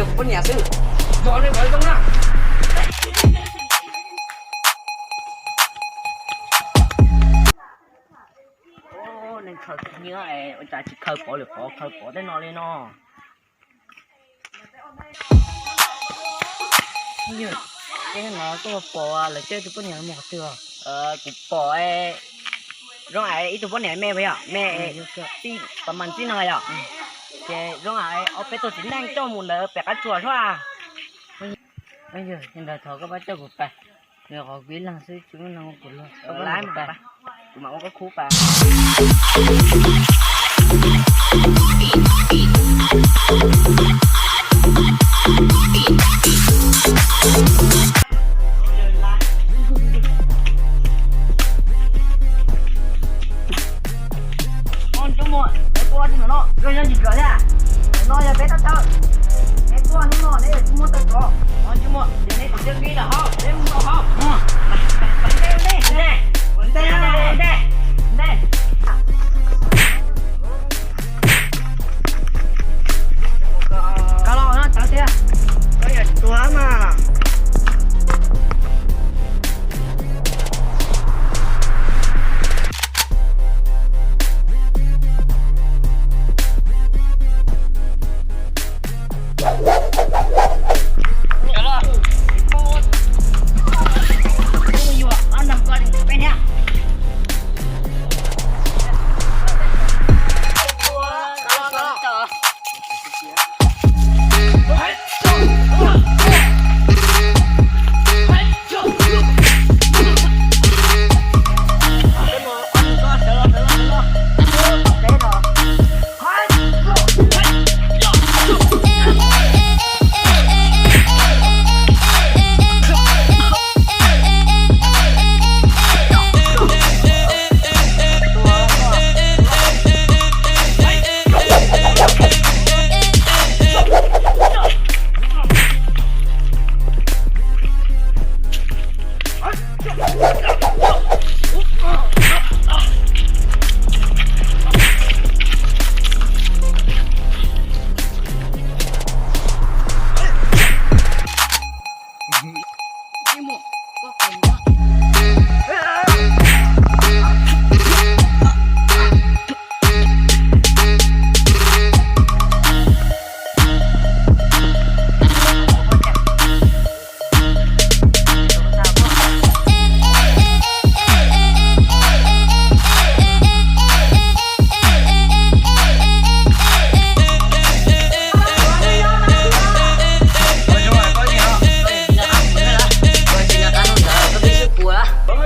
Kuv poj niam xwb. Zov li pov zoo na. Neeg khaws nyiaj ua cas tsis khaws pov lwm qhov, khaws pov tej no li no. Yog, no koj pom lawv coj tus poj niam mus qhov twg? Kuv pom zoo li ib tug poj niam me puas yog, me tij pas mas txij no yog. Ces zoo li ob peb tug txiv neej coj mus ntawd pem qab tsuas xwb. Yog li ntawd thov koj pab coj kuv pais, nws qhov kuv ib leeg xwb tsis muaj neeg ua kuv luag, koj pab coj kuv pais, kuv mam ua koj khub pais. Tus muam, peb tuaj txog no, koj nyob ntsis kawg thiab. Ntawm no yog peb thaj chaw, neb tuaj hnub no neb yuav tsis muaj tawm tsov. Tus muam, ces neb tus txiaj nqi lawm hauv, neb mus rau hauv. Ua ntej, ua ntej, ua ntej, ua ntej, ua ntej. Koj los no tawv tiag, koj yog tuag mas.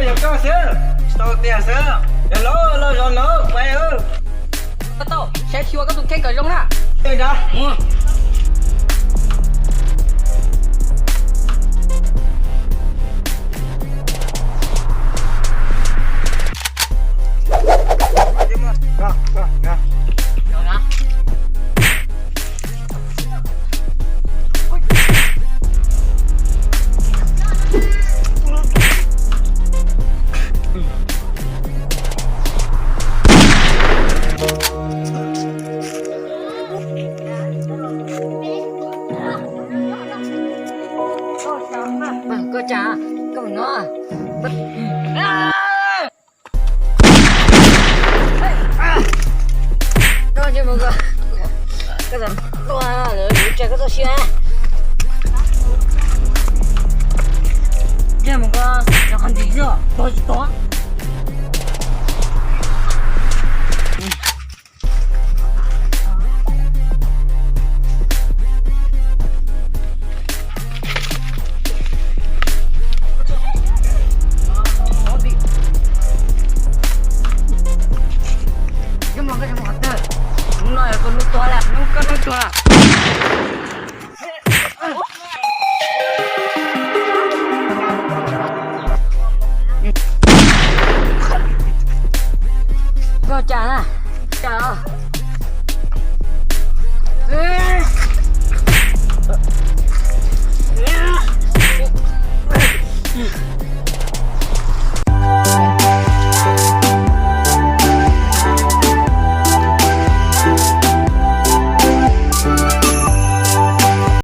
Yog koj xwb, tsis tau tiag xwb, yog los los zov no pais. Koj tau saib xyuas koj tus kheej kom zoo na. Koj tsa, koj no. Koj ntsej muag ko, koj txawm tuaj lawm yuav tsa koj txoj sia. Ntsej muag ko, cov qhov ntxim zog tuag tsis tuag.